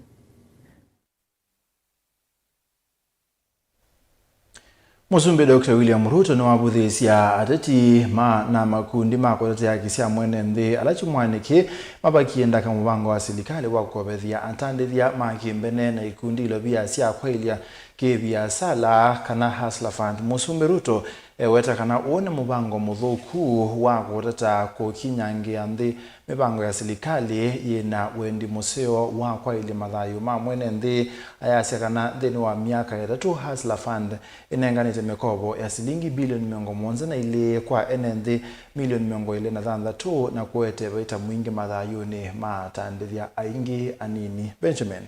Mũsumbĩ Doctor William Ruto nĩwavũthĩĩsya ateti ma, na makundi ma kũtetea haki sya mwene nthĩ ala kyumwanĩ kĩĩ mavakie ndaka mũvango wa silikalĩ wa kũkovethya atandĩthya ma kĩmbene na ikundi ilovia sya kwaĩlya kĩviasala kana Hustler Fund. Mũsumbĩ Ruto eweta kana ũũ nĩ mũvango mũthũku wa kũtata kũkinyangĩa nthĩ mĩvango ya silikalĩ yĩ na wendi mũseo wa kwaĩlya mathayũ ma mwene nthĩ. Ayasya kana nthĩnĩ wa myaka ĩtatũ, Hustler Fund ĩnenganĩte mĩkovo ya silingi bilioni mĩongo mũonza na ilĩ kwa ene nthĩ milioni mĩongo ĩlĩ na thanthatũ na kũete vaita mwingĩ mathayũnĩ ma atandĩthya aingĩ anini. Benjamin.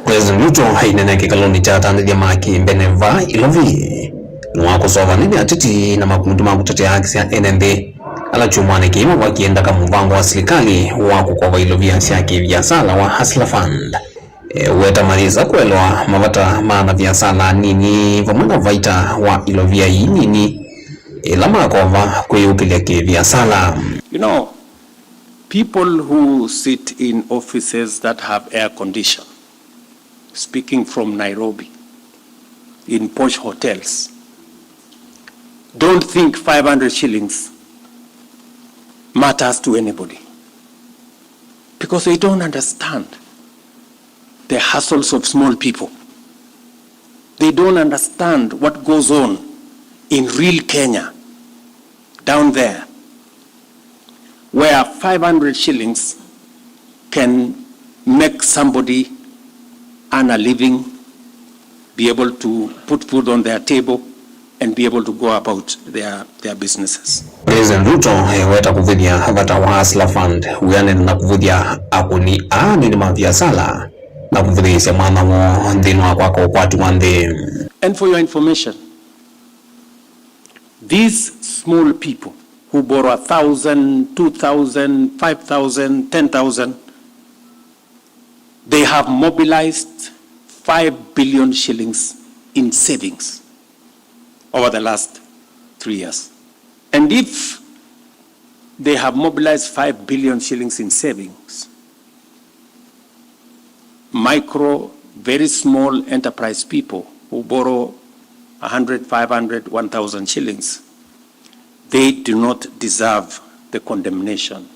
President Ruto aineenea kĩkalonĩ kya atandĩthya ma kĩmbene va Ilovi nĩwakũsova nĩnĩ ateti na makundi ma kũtetea haki sya ene nthĩ ala kyumwanĩ kĩĩ mavakie ndaka mũvango wa silikalĩ wa kũkova ilovia sya kĩviasala wa Hustler Fund. Eweta mayĩsa kũelewa mavata ma anaviasala anini vamwe na vaita wa ilovia ii nini ila makova kwĩyũkĩlya kĩviasala. You know, people who sit in offices that have air condition, speaking from Nairobi, in posh hotels, don't think five hundred shillings matters to anybody because they don't understand the hustles of small people. They don't understand what goes on in real Kenya down there, where five hundred shillings can make somebody earn a living, be able to put food on their table, and be able to go about their, their businesses. President Ruto eweta kũvũthya vata wa Hustler Fund wĩanene na kũvũthya akũni aa anini ma viasala na kũvũthĩĩsya mwanya woo nthĩnĩ wa kwaka ũkwati wa nthĩ. And for your information, these small people who borrow a thousand, two thousand, five thousand, ten thousand, they have mobilized five billion shillings in savings over the last three years. And if they have mobilized five billion shillings in savings, micro, very small enterprise people who borrow a hundred, five hundred, one thousand shillings, they do not deserve the condemnation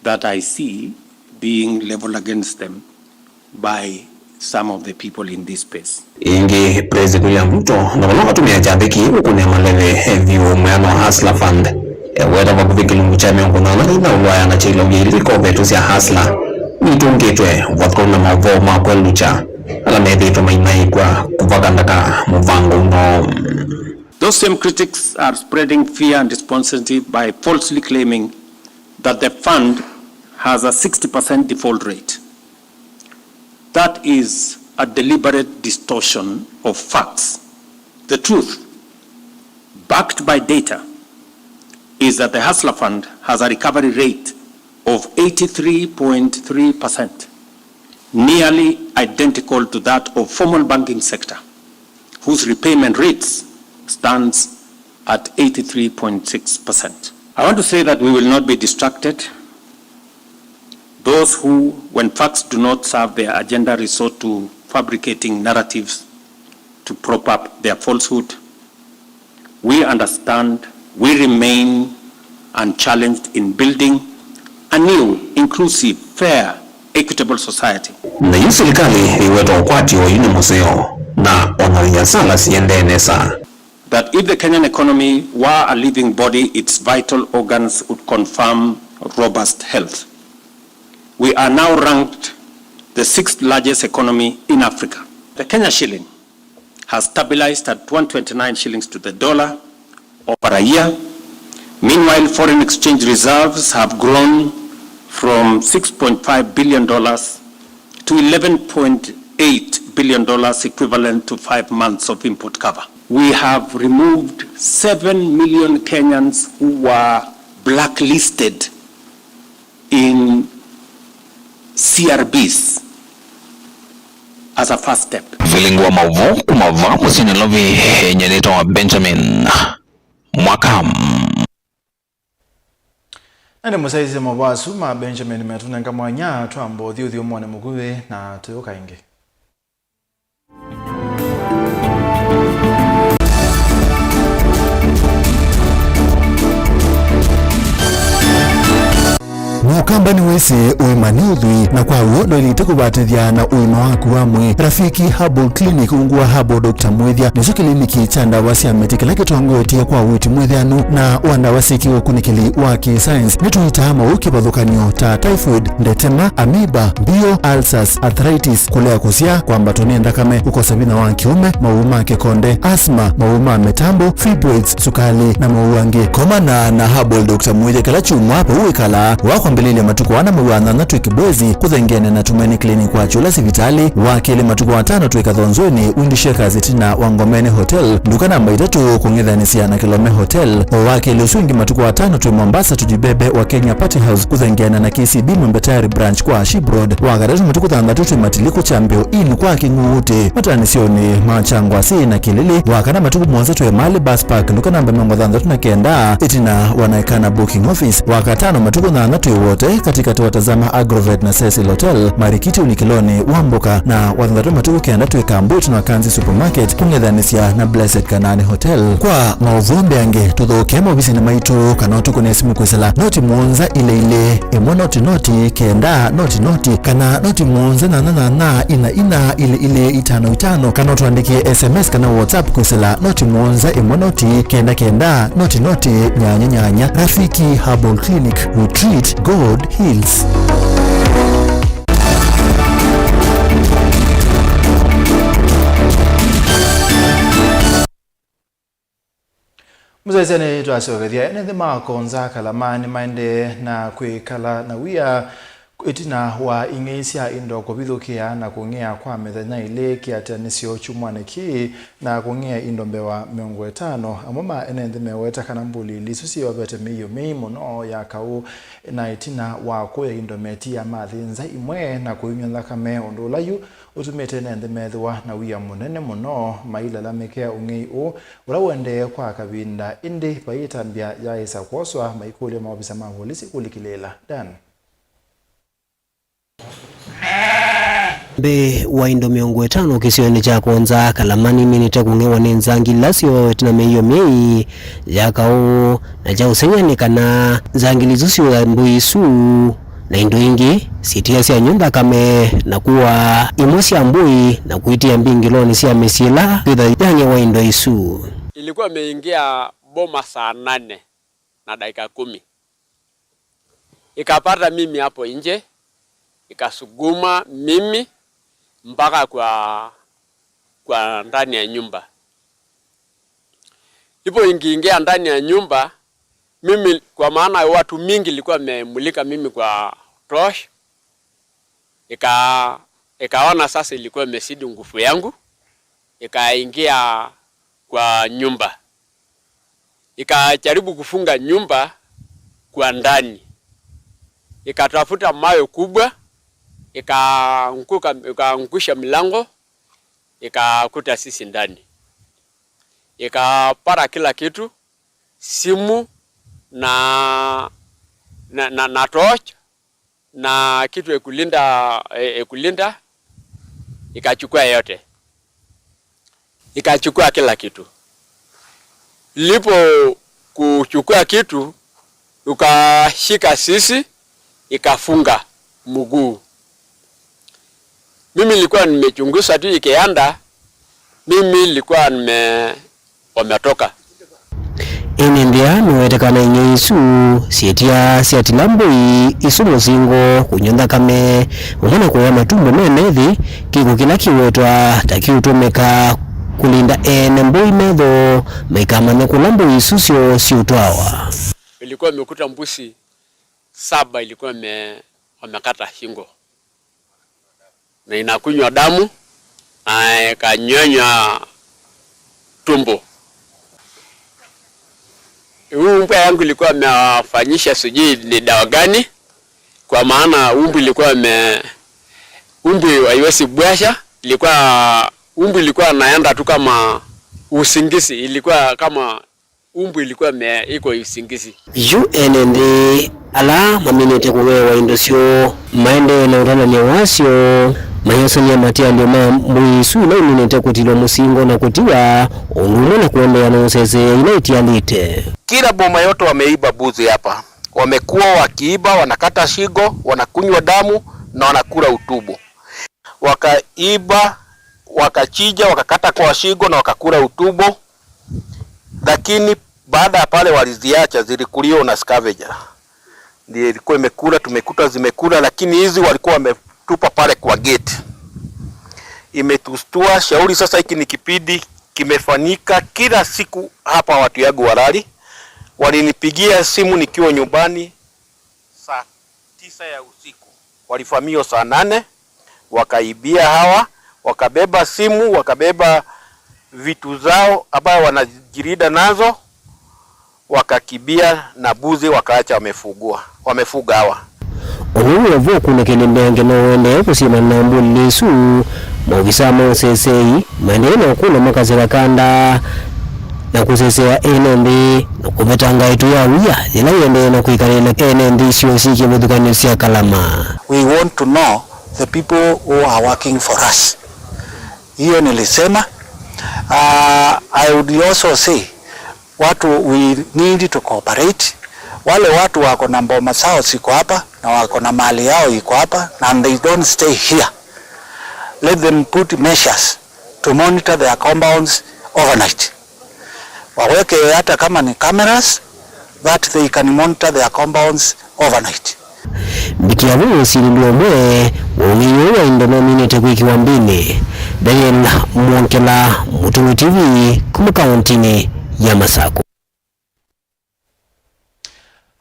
that I see being leveled against them by some of the people in this space. Ĩngĩ, President William Ruto na vala matũmĩa kyathĩ kĩĩ ũkũnĩa maleve vyũ mwĩano wa Hustler Fund. Eweta vakuvĩ kĩlungu kya mĩongo nyanya na ina ũlwaya na kyaĩlo kĩlĩ kikovetwe sya Hustler nitũngĩtwe vathũkũmi na maũvoo ma kwelukya ala methĩĩtwe mainaĩĩkw'a kũvakandaka mũvango ũno. Those same critics are spreading fear and responsibility by falsely claiming that the fund has a sixty percent default rate. That is a deliberate distortion of facts. The truth, backed by data, is that the Hustler Fund has a recovery rate of eighty-three point three percent, nearly identical to that of formal banking sector, whose repayment rates stands at eighty-three point six percent. I want to say that we will not be distracted. Those who, when facts do not serve their agenda, resort to fabricating narratives to prop up their falsehood, we understand we remain unchallenged in building a new, inclusive, fair, equitable society. Na yu silikalĩ ĩweta ũkwati oyu nĩ mũseo, na ona viasala siendee nesa. That if the Kenyan economy were a living body, its vital organs would confirm robust health. We are now ranked the sixth largest economy in Africa. The Kenya shilling has stabilized at one twenty-nine shillings to the dollar over a year. Meanwhile, foreign exchange reserves have grown from six point five billion dollars to eleven point eight billion dollars, equivalent to five months of import cover. We have removed seven million Kenyans who were blacklisted in C R Bs as a first step. Vilingi wa maũvoo kuma vaa mũsyĩ Nairobi, nyie nĩtawa Benjamin Mwaka. Na nĩ mũsyaĩĩsye maũvoo asu ma Benjamin metũnenga mwanya twamba ũthi ũthyũmũonĩ mũkuvĩ na tũyũka ĩngĩ. Mũkamba nĩwĩsĩ ũima nĩ ũthwii, na kwa w'o ndwaĩlĩte kũvatĩthya na ũima waku wa mwĩĩ. Rafiki Herbal Clinic, ungu wa Herbal Doctor Mwĩthya, nĩkyo kĩliniki kya ndawa sya mĩtĩ kĩla kĩtongoetye kwa ũiiti mwĩthĩanu na wa ndawa syĩ kĩũkunĩkĩli wa kĩ-science. Nĩtũitaa maũũ kĩvathũkany'o ta typhoid, ndetema, amoeba, mbio, ulcers, arthritis, kũlea kũsyaa, kwambatwa nĩ nthakame, kũkosa vinya wa kĩũme, maũũ ma kĩkonde, asthma, maũũ ma mĩtambo, fibroids, sukalĩ, na maũũ angĩ. Komana na Herbal Doctor Mwĩthya kĩla kyumwa vau wĩkalaa. Wakwambĩlĩlya matukũ ana mwei wa nyanya twĩ Kibwezi, kũthengeene na Tumaini Clinic wa Kyũla sivitalĩ. Wa kelĩ matukũ atano twĩ Kathonzweni, Windy Shakers ĩtina wa Ngomeni Hotel, nduka namba itatũ kũng'ethanĩsya na Kilome Hotel. O wa kelĩ ũsu ĩngĩ matukũ atano twĩ Mombasa, Tujibebe wa Kenya Party House, kũthengeana na K C B Mwembe Tayari Branch kwa Ashib Road. Wa katatũ matukũ thanthatũ twĩ Matiliku Kyambĩo Inn kwa Kĩng'uutĩ, matwaanĩsyonĩ ma Kyangwasi na Kĩlĩlĩ. Wa kana matukũ mũonza twĩ Mali Bus Park, nduka namba mĩongo thanthatũ na kenda, ĩtina wa Naikana Booking Office. Wa katano matukũ nyanya twĩ Wote, katĩkatĩ wa Tazama Agrovet na Cecil Hotel, Marikiti ũnikĩlonĩ wa mboka, na wa thanthatũ matukũ kenda twĩ Kambwit na Kanzi Supermarket, kũng'ethanĩsya na Blessed Kanani Hotel. Kwa maũvoo mbeange, tũthokee maovisinĩ maitũ kana ũtũkũne simũ kwĩsĩla noti mũonza ilĩ ilĩ, ĩmwe noti noti, kenda noti noti, kana noti mũonza nyanya nyanya, ina ina, ilĩ ilĩ, itano itano, kana ũtũandĩkĩe S M S kana WhatsApp kwĩsĩla noti mũonza, ĩmwe noti, kenda kenda, noti noti, nyanya nyanya. Rafiki Herbal Clinic, we treat, God heals. Mũsyaĩĩsya nĩtwasyokethya. Ene nthĩ ma Konza Kalama nĩmaendee na kwĩkala na wia ĩtina wa ing'ei sya indo kũvithũkĩa na kũng'ea kwa mĩthenya ĩlĩ kĩatĩanĩsyo kyumwanĩ kĩĩ na kũng'ea indo mbewa mĩongo ĩtano. Amwe ma ene nthĩ meweta kana mbulili isu syĩovete mĩio mĩei mũno ya kaũ, na ĩtina wa kũya indo metia mathĩnza imwe na kũimya nthakame, ũndũ ũla yu ũtumĩte ene nthĩ methĩwa na wia mũnene mũno mailalamĩkĩa ũng'ei ũũ ũla ũendee kwa kavinda, ĩndĩ vai ĩtambya yaaĩsa kwoswa, maikũlya maovisa ma volisi kũlikĩlĩĩla. Dan. Mbee wa indo mĩongo ĩtano kĩsionĩ kya Konza Kalama niminĩte kũng'ewa nĩ nzangili ila syooetwe na mĩio myei ya kaũ, na kya ũsengy'a nĩ kana nzangili isu syũya mbũi isu na indo ingĩ syĩtia sya nyũ nthakame, na kũaa imwe sya mbũi, na kwĩtĩa mbingĩlonĩ sya mĩsyĩ ĩla twĩtha yang'ewa indo isu. Ilikuwa imeingia boma saa nane na dakika kumi. Ikapata mimi hapo nje, ikasukuma mimi mpaka kwa, kwa ndani ya nyumba. Ipo ingiingia ndani ya nyumba, mimi, kwa maana watu mingi ilikuwa imemulika mimi kwa torch, ika-, ikaona sasa ilikuwa imezidi nguvu yangu, ikaingia kwa nyumba. Ikajaribu kufunga nyumba kwa ndani. Ikatafuta mawe kubwa, ikaanguka, ikaangusha milango, ikakuta sisi ndani. Ikapara kila kitu, simu na, na, na, na torch na kitu ekulinda, e-, ekulinda, ikachukua yote. Ikachukua kila kitu. Ilipo kuchukua kitu, ukashika sisi, ikafunga mguu. Mimi nilikuwa nimechunguza tu ikianda, mimi nilikuwa nime-, wametoka. Ene nthĩ aa nĩwetekana inyũ isu syĩtia syatila mbũi isu mũsingo, kũnywa nthakame, vamwe na kũya matumbũ me nthĩ, kĩko kĩla kĩwetwa ta kĩũtũmĩka kũlinda ene mbũi metho maikamanye kũla mbũi isu syoo siũtwawa. Ilikuwa imekuta mbuzi saba ilikuwa ime-, wamekata shingo na inakunywa damu na ikanyonywa tumbo. Huu mbwa yangu ilikuwa amewafanyisha sijui ni dawa gani, kwa maana umbu ilikuwa ime-, umbu haiwezi bwasha, ilikuwa, umbu ilikuwa naenda tu kama usingizi, ilikuwa kama umbu ilikuwa ime-, iko usingizi. Yu ene nthĩ ala maminĩte kũngewa indo syoo maendee na ũtanany'a wasyo, mayosany'a matialyo ma mbũi isu ila iminĩte kũtilwa mũsingo na kũtiwa, ũndũ ũmwe na kũendeea na ũseseea ila itialĩte. Kila boma yote wameiba mbuzi hapa. Wamekuwa wakiiba, wanakata shingo, wanakunywa damu na wanakula utumbo. Wakaiba, wakachinja, wakakata kwa shingo na wakakula utumbo. Lakini baada ya pale waliziacha zilikuliwa na scavenger. Ndiye ilikuwa imekula, tumekuta zimekula, lakini hizi walikuwa wametupa pale kwa gate. Imetustua, shauri sasa hiki ni kipindi kimefanyika kila siku hapa watu yangu walali. Walinipigia simu nikiwa nyumbani saa tisa ya usiku. Walivamia saa nane, wakaibia hawa, wakabeba simu, wakabeba vitu zao ambayo wanajilinda nazo, wakakimbia na mbuzi wakaacha wamefugua, wamefuga hawa. Ũndũ wĩ ũvũkũnĩkĩlĩ mbeange no ũendee kũsyĩmana na mbũlĩ isu, maovisaa ma ũsesei maendee na ũkũna makasĩla kanda na kũsesea ene nthĩ na kũvetanga ĩtu ya wia yĩla yĩendee na kwĩkalĩla ene nthĩ isio syĩ kĩvathũkany'o sya Kalama. We want to know the people who are working for us. Hiyo nilisema. Uh, I would also say watu, we need to cooperate. Wale watu wako na mboma zao ziko hapa na wako na mali yao iko hapa na they don't stay here. Let them put measures to monitor their compounds overnight. Waweke hata kama ni cameras that they can monitor their compounds overnight. Mbikĩa vu ũsilĩlw'e ũmwe wa ũng'ei ũũ wa indo nominĩte kwĩkĩwa mbĩnĩ. Daniel Mwongela, Mũtũi T V, kuma kauntinĩ ya Masakũ.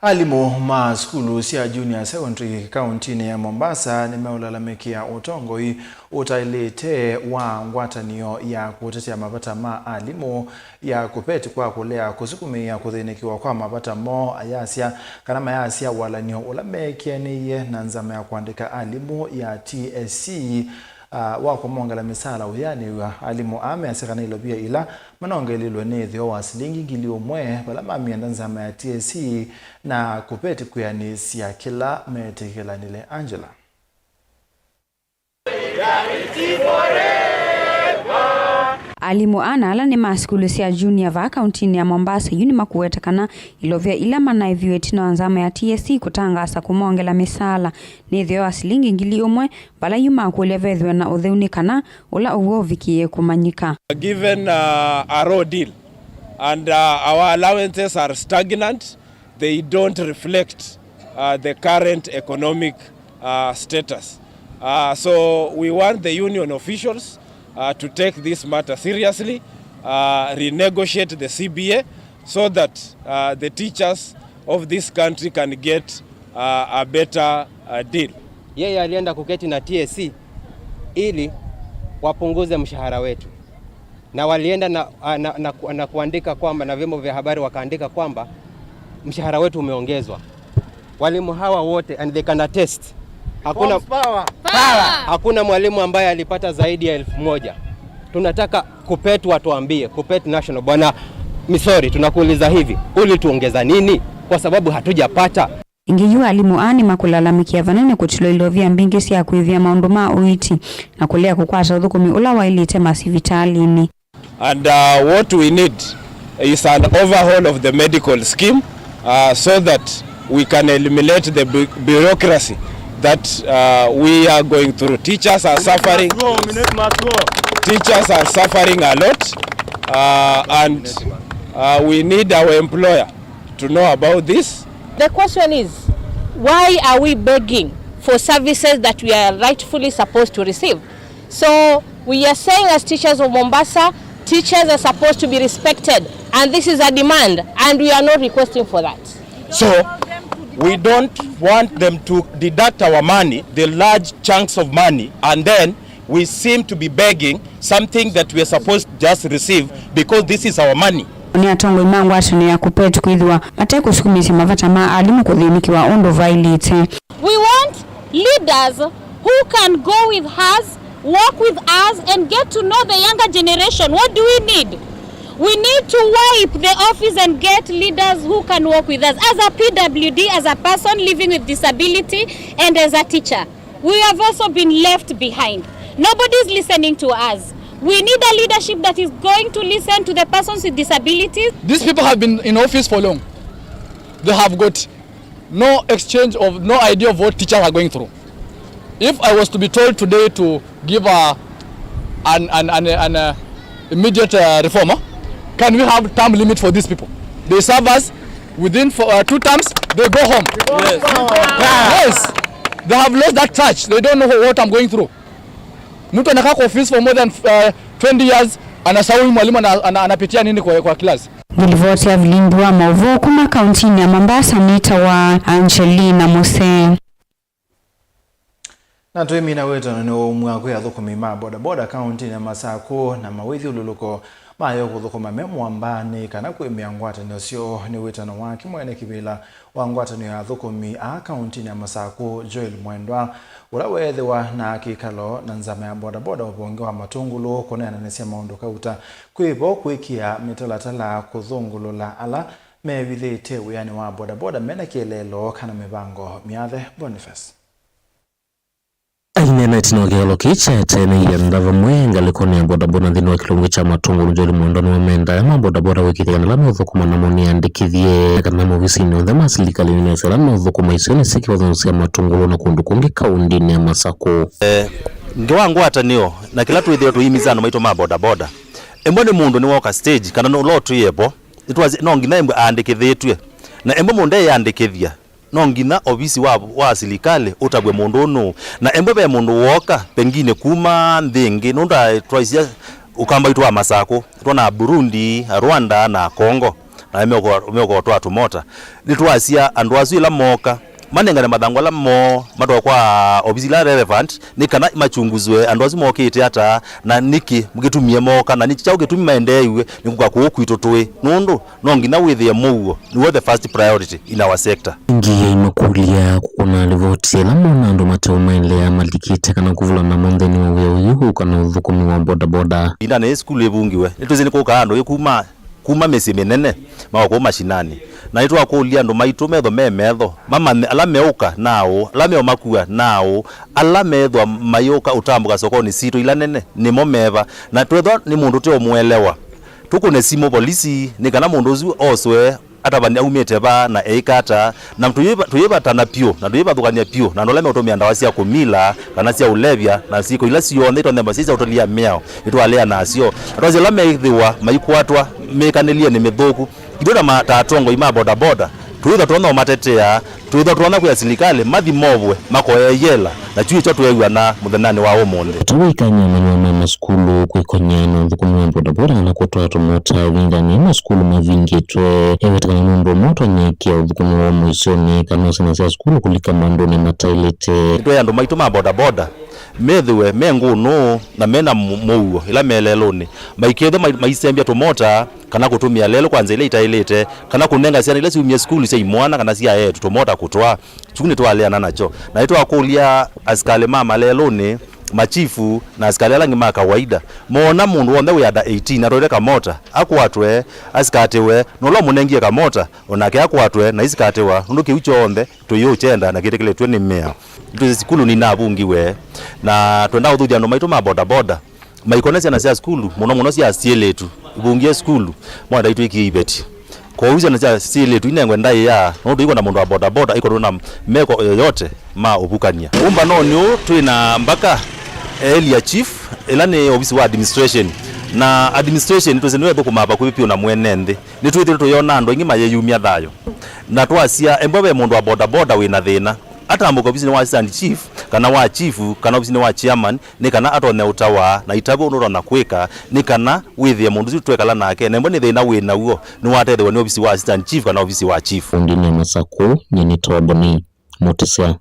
Alimũ ma sukulu sya junior secondary kauntinĩ ya Mombasa nĩmeũlalamĩkĩa ũtongoi ũtaĩlĩte wa ngwatanĩo ya kũtetea mavata ma alimũ ya KUPPET kwa kũlea kũsukumĩĩa kũthĩnĩkĩwa kwa mavata moo, ayasya kana mayasya walany'o ũla meekĩanĩie na nzama ya kũandĩka alimũ ya T S C, ah, wa kũmongela mĩsaala ũyanĩw'a. Alimũ aa measya kana ilovia ila manongelilwe nĩ ĩtheo wa silingi ngili ũmwe vala mamyenda nzama ya T S C na KUPPET kwĩanĩsya kĩla metĩkĩlanile. Angela. Alimũ ana ala nĩ ma sukulu sya junior vaa kauntinĩ ya Mombasa yu nĩmakũweta kana ilovya ila manaĩviwe ĩtina wa nzama ya T S C kũtangaasa kũmongela mĩsaala nĩ ĩtheo wa silingi ngili ũmwe, vala yu makũlya vethĩwe na ũtheu nĩ kana ũla ũw'o ũvikĩĩe kũmanyĩka. Given, uh, a raw deal and, uh, our allowances are stagnant, they don't reflect, uh, the current economic, uh, status. Uh, so we want the union officials, uh, to take this matter seriously, uh, renegotiate the C B A so that, uh, the teachers of this country can get, uh, a better, uh, deal. Yeye alienda kuketi na T S C ili wapunguze mshahara wetu. Na walienda na, na, na, na kuandika kwamba, na vyombo vya habari wakaandika kwamba mshahara wetu umeongezwa. Walimu hawa wote, and they can attest. Hakuna, hakuna mwalimu ambaye alipata zaidi ya elfu moja. Tunataka KUPPET watuambie, KUPPET National, bwana Misori, tunakuuliza hivi, ulituongeza nini? Kwa sababu hatujapata. Ĩngĩ yu alimũ aa nĩmakũlalamĩkĩa vanene kũtilwa ilovia mbingĩ sya kwĩvĩa maũndũ ma ũiiti na kũlea kũkwata ũthũkũmi ũla waĩlĩte masivitalĩnĩ. And, uh, what we need is an overhaul of the medical scheme, uh, so that we can eliminate the bu-, bureaucracy that, uh, we are going through. Teachers are suffering. Teachers are suffering a lot, uh, and, uh, we need our employer to know about this. The question is, why are we begging for services that we are rightfully supposed to receive? So we are saying, as teachers of Mombasa, teachers are supposed to be respected, and this is a demand, and we are not requesting for that. So we don't want them to deduct our money, the large chunks of money, and then we seem to be begging something that we are supposed to just receive because this is our money. Nĩ atongoi ma ngwatanĩo ya KUPPET kwĩthĩwa mate kũsukumĩsya mavata ma alimũ kũthĩnĩkĩwa ũndũ vaĩlĩte. We want leaders who can go with us, walk with us, and get to know the younger generation. What do we need? We need to wipe the office and get leaders who can walk with us. As a P W D, as a person living with disability, and as a teacher, we have also been left behind. Nobody's listening to us. We need a leadership that is going to listen to the persons with disabilities. These people have been in office for long. They have got no exchange of, no idea of what teachers are going through. If I was to be told today to give a, an, an, an, an, uh, immediate, uh, reform, uh, can we have term limit for these people? They serve us within for, uh, two terms, they go home. Yes. Yes. They have lost that touch. They don't know what I'm going through. Mtu anakaa kwa ofisi for more than, uh, twenty years, anasahau huyu mwalimu ana-, ana-, anapitia nini kwa, kwa class. Nĩ livoti ya vilindi wa maũvoo kuma kauntinĩ ya Mombasa nĩtawa Angelina Mose. Na twĩmina wĩtano nĩ ũmwe kwĩ athũkũmi ma bodaboda kauntinĩ ya Masakũ na mawĩthyũlũlũko mayo kũthũkũma me mwambanĩ kana kwĩmĩa ngwatanĩo syoo nĩ wĩtano wa kĩmwene kĩvĩla wa ngwatanĩo ya athũkũmi aa kauntinĩ ya Masakũ, Joel Mwendwa, ũla weethĩwa na kĩkalo na nzama ya bodaboda ũvonge wa Matũngũlũ kũneenanĩsya maũndũ kauta kwĩ vo kwĩkĩa mĩtalatala kũthũngũlũla ala mevithĩte wĩanĩ wa bodaboda mena kĩeleelo kana mĩvango myathe. Boniface. Aineena ĩtina wa kĩkalo kĩĩ kya tene, ianda vamwe ngalĩkonĩ ya bodaboda nthĩnĩ wa kĩlungu kya Matũngũlũ, Joel Mwendwa nĩwamenda aya ma bodaboda kwĩkĩĩthya kana ala meũthũkũma namo nĩandĩkĩthye kana maovisinĩ onthe ma silikalĩ nĩmesĩ ala meũthũkũma isionĩ syĩ kĩvathũkany'o sya Matũngũlũ na kũndũ kũngĩ kaũndĩnĩ ya Masakũ. Eh, ngewa ngwatanĩo na kĩla twĩthĩwa tũimisa andũ maitũ ma bodaboda, ĩmwe nĩ mũndũ nĩwoka stage kana nũlotwĩe vo, nĩtwasya no nginya ĩmwe aandĩkĩthĩtw'e, na ĩmwe mũndũ eĩandĩkĩthya, no nginya ovisi wa, wa silikalĩ ũtavw'e mũndũ ũũ nũũ. Na ĩmwe ve mũndũ wooka, pengine kuma nthĩ ĩngĩ, nũndũ twaisya Ũkamba witũ wa Masakũ, twona Burundi, Rwanda na Congo, na meũko-, meũkotwaa tũmota. Nĩtwasya andũ asu ĩla mooka, manengane mathangũ ala moo matwae kwa ovisi ila relevant, nĩ kana machunguzwe andũ asu mokĩte ata, na nĩkĩ kĩtumie mooka, na nĩ kyaũ kĩtumi maendeeiw'e nĩ kũka kũũ kwitũ tũĩ, nũndũ no nginya wĩthĩe mũuo nĩw'o the first priority in our sector. Ĩngĩ aimakũlya kũkũna livoti ĩla mona andũ mateũmaendeea malikĩte kana kũvulana namo nthĩnĩ wa wĩa ũyũ ũka na ũthũkũmi wa bodaboda. Ĩvindanĩ yĩĩ sukulu ĩvungiwe, nĩtwĩsĩ nĩkũkaa andũ ĩ kuma kuma mĩsyĩ mĩnene, maoka kũu mashinani. Na nĩtwakũlya andũ maitũ metho me metho, mamanye ala meũka naaũ, ala meũmakua naaũ, ala methwa mayũka ũtambũka sokonĩ sitũ ila nene, nĩmo meva. Na twethwa nĩ mũndũ tũteũmũelewa, tũkũne simũ polisi, nĩ kana mũndũ ũsu oswe, atavany'e aumĩte va na eĩka ata, na tũyĩva-, tũyĩvatana pyũ, na tũyĩvathũkany'a pyũ na andũ ala meũtũmĩa ndawa sya kũmila, kana sya ũlevya, na syĩko ila syonthe itonya syĩ sya ũtũlya mĩao, nĩtwaleana nasyo. Na twasya ala meĩthĩwa maikwatwa mĩkanĩlyenĩ mĩthũku, ithyĩ ta ma-, ta atongoi ma bodaboda, twĩthwa tũtonya ũmatetea, twĩthwa tũtonya kwĩa silikalĩ mathi movwe, makoye yela, na kyu nĩkyo tweew'ana mũthenyanĩ wa ũmũnthĩ. Tawĩkany'a manyũa ma masukulu kwĩkony'a na ũthũkũmi wa bodaboda kana kũtwaa tũmota ũvingang'e masukulu mavingĩtwe. Eweta kana nũndũ ũmwe ũtonya ĩkĩa ũthũkũmi wa mũisyonĩ kana syana sya sukulu kũlika maũndũnĩ mataĩlĩte. Nĩtwĩ andũ maitũ ma bodaboda methĩwe me ngũnũ na mena mũ-, mũuo ĩla me lelũnĩ, maikethwa mai-, maisembya tũmota kana kũtũmĩa lelũ kwa nzĩa ila itaĩlĩte, kana kũnenga syana ila syumie sukulu sya imwana kana sya eĩtu tũmota kũtwaa. Kyu nĩtwaleana nakyo. Na nĩtwakũlya asikalĩ ma malelũnĩ, machifu, na asikalĩ ala angĩ ma kawaida, moona mũndũ w'onthe wĩ under eighteen atwaĩte kamota, akwatwe, asikatĩwe, na ũla ũmũnengie kamota, o nake akwatwe na aisikatĩwa, nũndũ kĩu kyonthe tũyĩũkyenda na kĩtĩkĩlĩtw'e nĩ mĩao. Ithyĩ sukulu ninavungiwe, na twenda ũthũthya andũ maitũ ma bodaboda maikone syana sya sukulu, mũno mũno sya syĩlĩtu, ivungie sukulu, mwana ndaitwĩkie iveti. Kwoou syana sya syĩlĩtu inengwe ndaĩa, nũndũ ikwenda mũndũ wa bodaboda aikwatwe na meko yoyote ma ũvukany'a. Ũmbanonĩ ũũ twĩ na mbaka area chief, ĩla nĩ ovisi wa administration, na administration twĩsĩ nĩyo ĩthũkũmaa vakuvĩ vyũ na mwene nthĩ. Nĩtwĩthĩtwe tũyona andũ aingĩ mayĩyumya thayũ, na twasya embwa ve mũndũ wa bodaboda wĩ na thĩna, atambũke ovisinĩ wa assistant chief, kana wa chief, kana ovisinĩ wa chairman, nĩ kana atonye ũtawa na itavĩ ũndũ ũtonya kwĩka, nĩ kana wĩthĩe mũndũ ũsu twekala nake, na embwa nĩ thĩna wĩ naw'o, nĩwatethewa nĩ ovisi wa assistant chief kana ovisi wa chief. Kaũntĩnĩ ya Masakũ, nyie nĩ Toboni Mũtĩsya.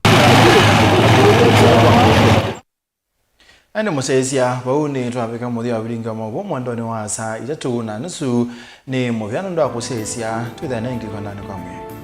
Na nĩ mũsyaĩĩsya, vau nĩ twavika mũthya wa vilingi wa maũvoo mwendonĩ wa saa itatũ na nusu. Nĩ mũvea nũndũ wa kũsyaĩĩsya, twĩthane ĩngĩ kwandanĩ kwa mwĩĩ.